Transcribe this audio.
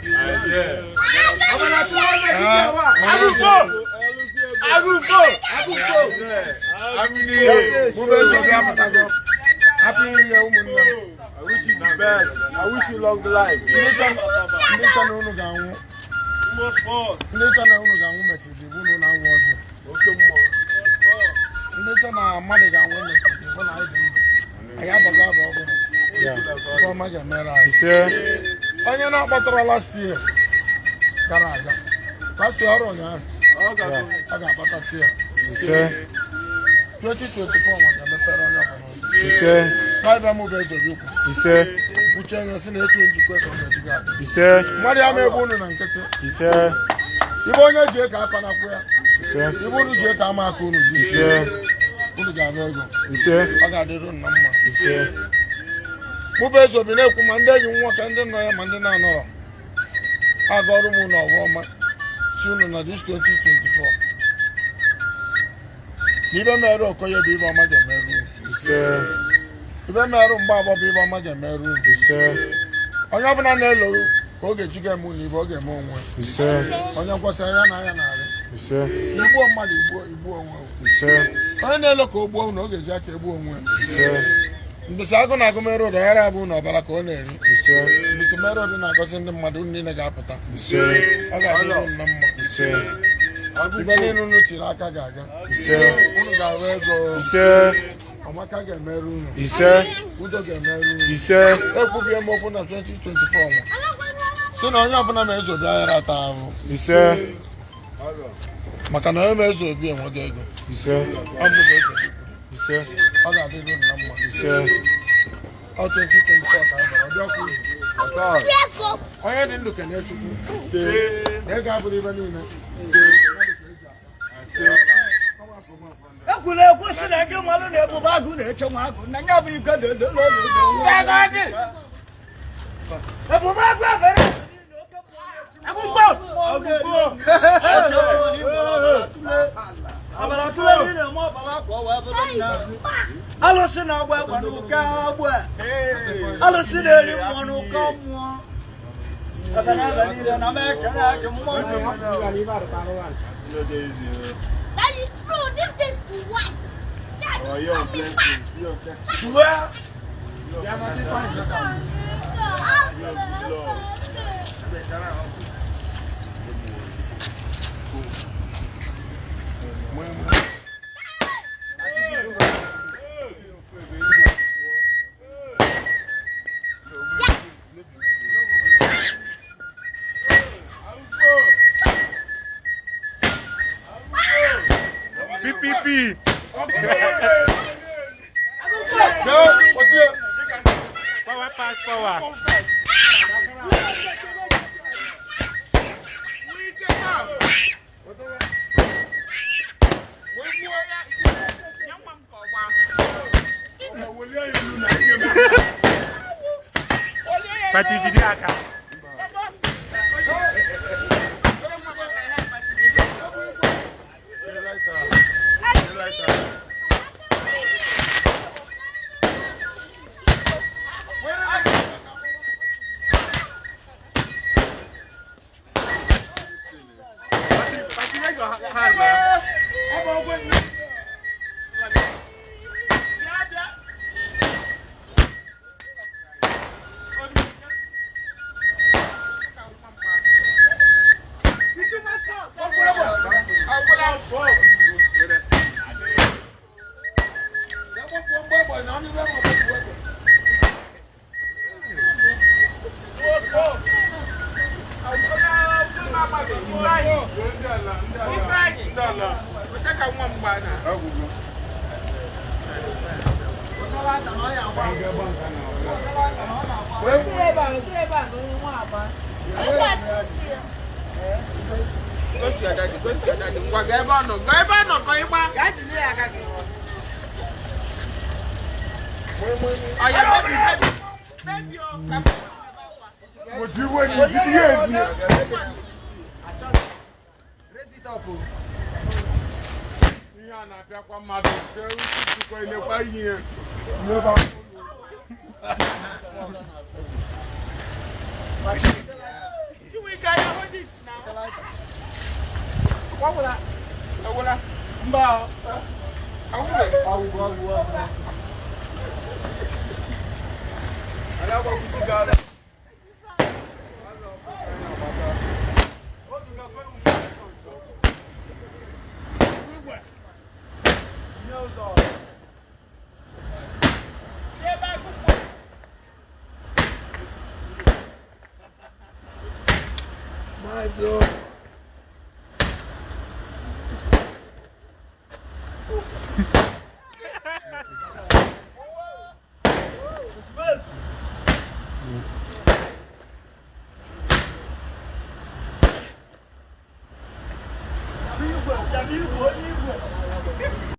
Mụ bụ Eze Obi apụtago. Happy New Year, ụmụnne m. I wish you the best. I wish you long life. Ndị chọ na unu ga-anwụ. Ndị chọ na unu ga-anwụ mesịrị bụ unu na-anwụ ọzọ. Oke mmụọ. Ndị chọ na mmadụ ga-anwụ mesịrị bụ na anyị dị ndụ. Anyị abago aba ọhụrụ. Nke ọma ga-emere anyị. Ise. Onye na-akpọtara last year gara aga. Last year ọrụ ụnyaahụ. Ọ ga-akpatasị ya. Ise. 2024 nwa ga-emepere onye ọbụla ụzọ. Ise. Baịbụl mụ bụ Eze Obi kwu. Ise. Kwuchie anya sị na etu njikwa ka ọ ga-ejiga adị. Ise. Mmadụ ya ma egbu unu na nkịtị. Ise. Ibe onye ji ego aka na-akwụ ya. Ise. Ibe unu ji ego ama aka unu ji. Ise. Unu ga-arụ ego. Ise. Ọ ga-adịrị unu na mma. Ise. Mụ bụ Eze Obi na-ekwu ma ndị enyi m nwoke, ndị nọ ya ma ndị na-anọrọ. Ha gọrọ m unu ọgwụ ọma si unu na this 2024. Na ibe mere Okoye bụ ibe ọma ga-emerụ unu. Ise. Ibe merụ Mgbabọ bụ ibe ọma ga-emerụ unu. Ise. Onye ọbụla na-elo ka ọ ga-eji ga-eme unu ibe ọ ga-eme onwe. Ise. Onye kwesịrị ya na anya na-arị. Ise. Igbuo mmadụ igbuo igbuo onwe. Ise. Onye na-elo ka o gbuo unu ọ ga-eji aka egbuo onwe. Ise. Mbịsị agụ na-agụ mere ụdọ ghara abụ na ọbara ka ọ na-eri. Ise. Mbịsị mere ụdị na-agọzi ndị mmadụ unu niile ga-apụta. Ise. Ọ ga-adịrị unu na mma. Ise. Ibe niile unu tiri aka ga-aga. Ise. Unu ga-arụ ego. Ise. Ọmaka ga-emerụ unu. Ise. Udo ga-emerụ unu. Ise. Ekwubie m okwu na 2024 nwa. Sị na onye ọbụla ma Eze Obi aghara ata ahụhụ. Ise. Maka na onye ma Eze Obi enweghị ego. Ise. Ọ bụ Eze Obi kwuru. Ise. Ọ ga-adịrị unu na mma. Ise. Ọ 2024 ka anyị bara, ọ bịakwa uru. Onye dị ndụ kelee Chukwu. Na ego abụrụ ibe niile. Mmadụ ka eji aka. Ekwula ekwu si na gị mmalụ na ebube agụ na-eche nwa agụ na ya bụ ike dodololo. Ebube agụ ebere. Alụsị na-agba egbe n'ụka agba, alụsị na-eri mmụọ n'ụka mmụọ. Ebe na ebe niile na m ekele gị mmụọ. That is true. This is what. That is coming back. PPP. Power pass power. Pati jide aka. Pati, where your hand now? Ihe a na-apịakwa mmadụ nke ukwuu elekwa ihe. it now. What will I? Mba. Awụbe. Awụgo, awụgo, awụgo. My blood. Igwe, bịa igwe.